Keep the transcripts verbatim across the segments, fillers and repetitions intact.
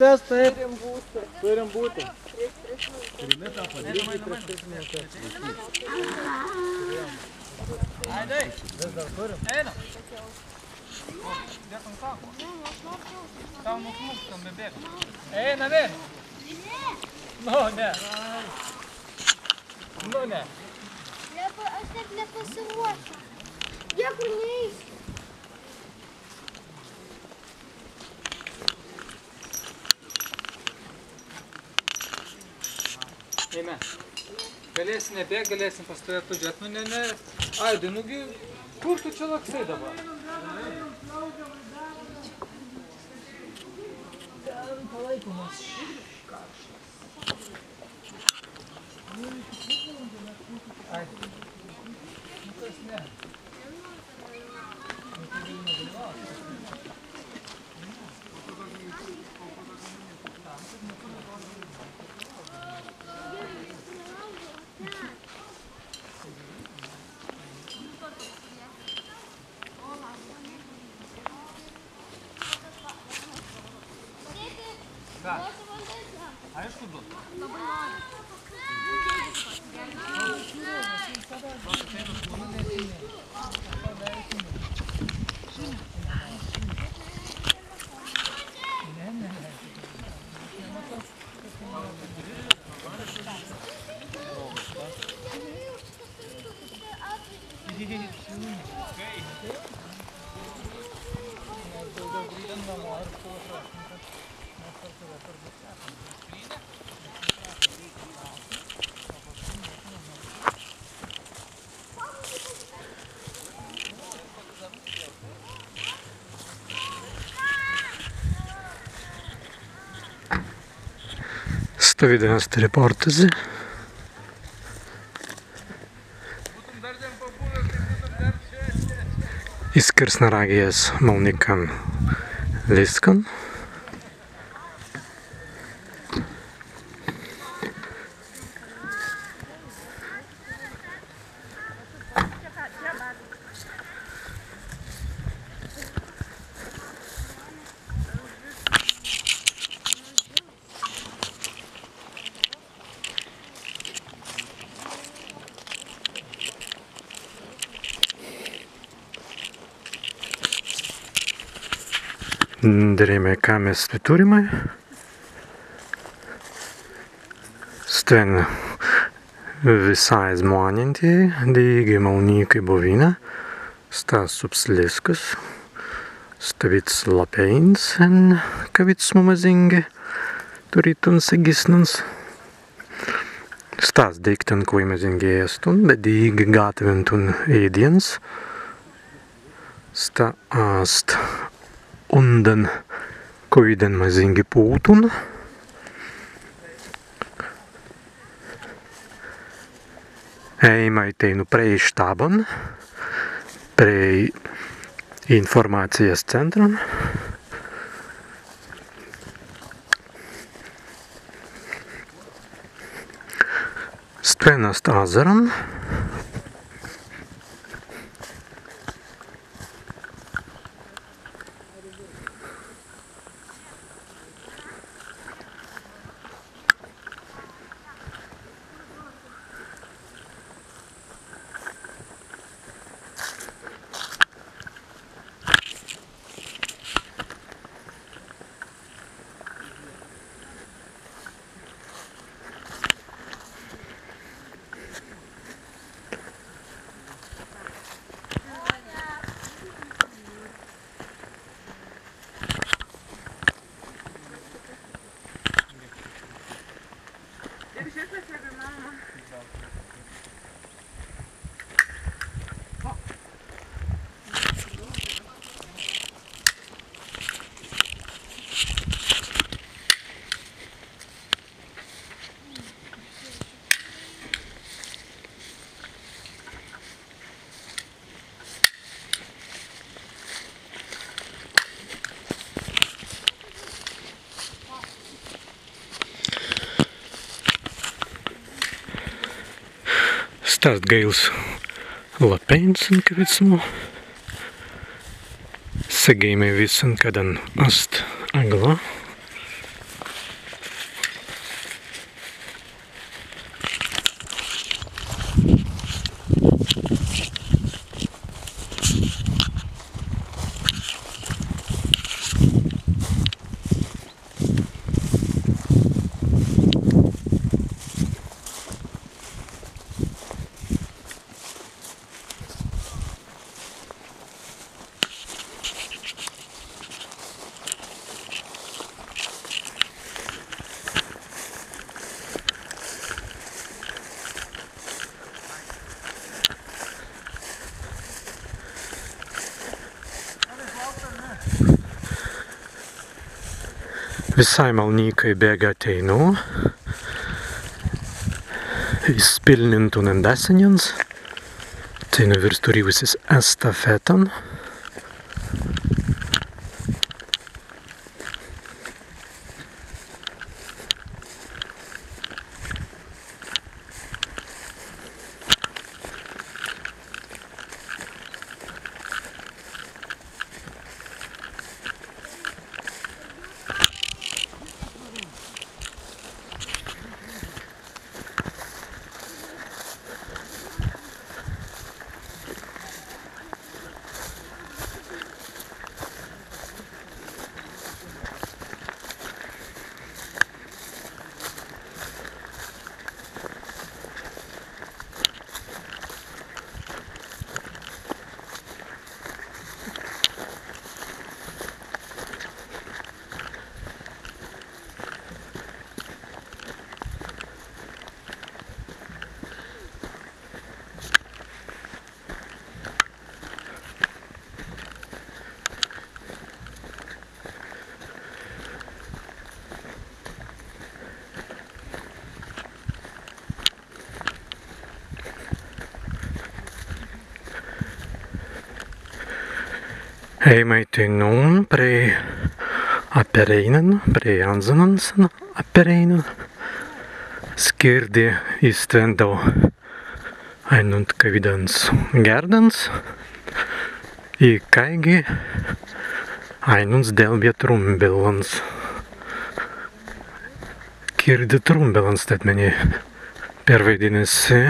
Mes turime būti. Turime būti. Eina, vėl. Nu, ne. Nu, ne. Aš net nepasiruošęs. Niekur neisiu. Eime. Galėsim nebėgt, galėsim pastovėt, pažiūrėt. Nu, ne, ne. Aidai, nugi, kur tu čia laksai dabar? Stawīdan ast repōrtazi. Iz Kirsnaragjas malnīkan lizkan. Dirēimai, ka mes turrimai. Stwen wisāi zmānentei, dīgi malnīkai buwinna. Sta subs lizkas, stawīds lapeins, en kawīdsmu mazīngi turītun segīsnans. Stas deīktan, kwēi mazīngi ēstun, be dīgi gatawintun ēdjans. Sta ast undan, kawīdan mazīngi pūtun. Ēimai teinū prei štaban, prei informacijas centran. Stwen ast azzaran. Sta ast gaīls lapeins, en kawīdsmu. Segēimai wissan, kaddan ast aglā. Wisāi malnīkai bēga teinū izpilnintun endāsenjans. Teinū wīrst turīwusis estafetan. Eimai teinū prei apereīnan, prei anzanan sen apereīnan. Skīrdi iz stwen dau ainuntkawīdans gērdans, ikāigi ainunts delbja trumbelans. Kīrdi trumbelans, tēt mennei perwaidinna si.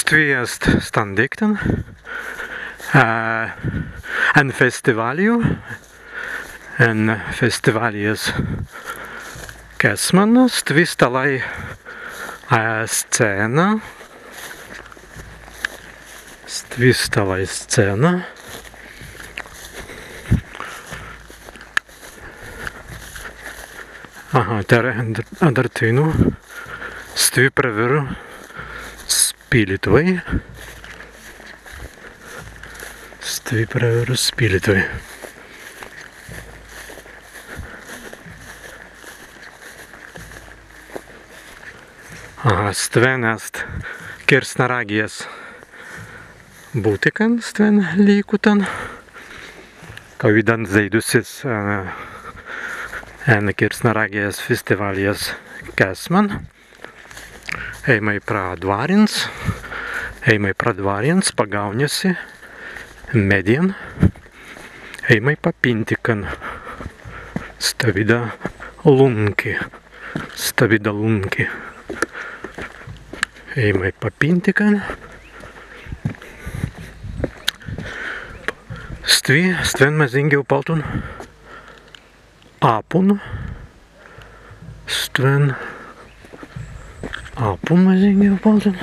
Stwi ast stan deīktan, ā, en festiwālju, en festiwāljas kēsman, stwi stalāi, ā, scēna, stwi stalāi scēna. Aha, tēr adder teinū stwi prawerru spīlitwei. Stwi prawerru spīlitwei. Aha, stwen ast Kersnaragjas butikan, stwen līkutan, kawīdan zeidusis, ā, en Kersnaragjas festiwāljas kēsman. Eimai pra dwārins, eimai pra dwārins, pagaūnja si meddjan, eimai pa pintikan, stawīda lūnki. Stawīda lūnki. Eimai pa pintikan. Stwi, stwen mazīngi aupaltun appun. Stwen appun mazīngi aupaltun.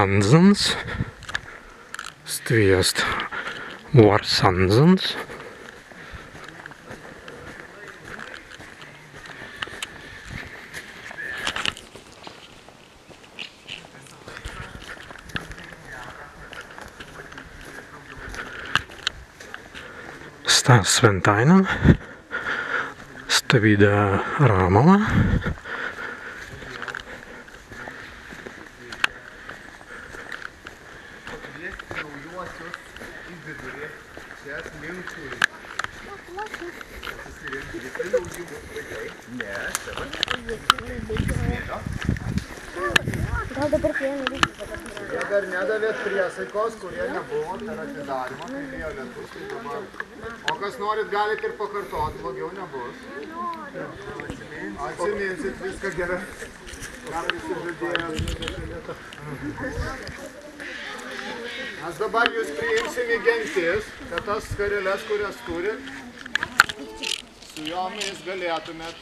Anzans. Stwi ast wārs anzans. Sta swintaina, stawīda rāmawa. Pakvieskit naujuosius į vidurį. Čia aplinkui. Susirinkit, visi nauji mūsų vaikai. Ne, čia vat. Smėlio. Gal dabar pieno reikia? Kurie dar nedavėt priesaikos, kurie nebuvo per atidarymą, tai violetus, tai dabar. O kas norit, galit ir pakartot, blogiau nebus. Atsiminsit, viską gerai. Mes dabar jus priimsim į gentis, kad tas skareles, kurias turit, su jomis galėtumėt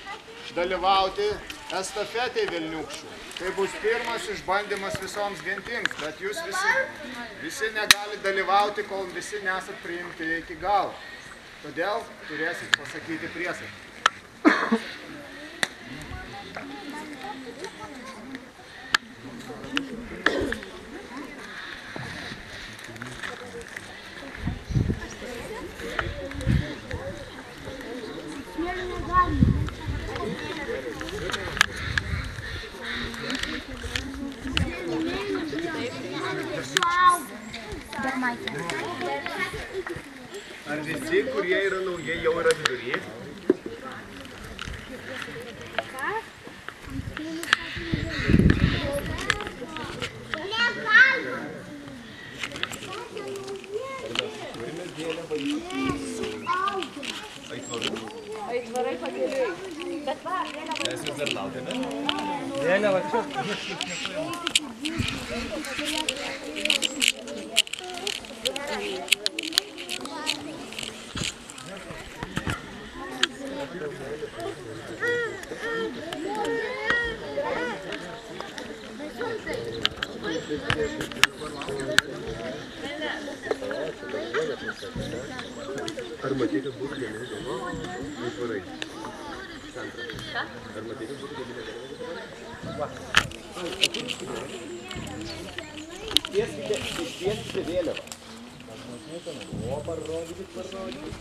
dalyvauti estafetėj velniukščių. Tai bus pirmas išbandymas visoms gentims, bet jūs visi, visi negalit dalyvauti, kol visi nesat priimti iki galo. Todėl turėsit pasakyti priesaiką. Ar visi, kurie yra nauji, jau yra vidury? Aitvarų? Aitvarai pakeliui. Bet va, vėliava. Mes vis dar laukiame. Vėliava čia. Ar matei, kad būtų galima? Aitvarai. Ar matei, kad būtų galima? Ištieskite, ištieskite vėliavą. O, parodykit, parodykit.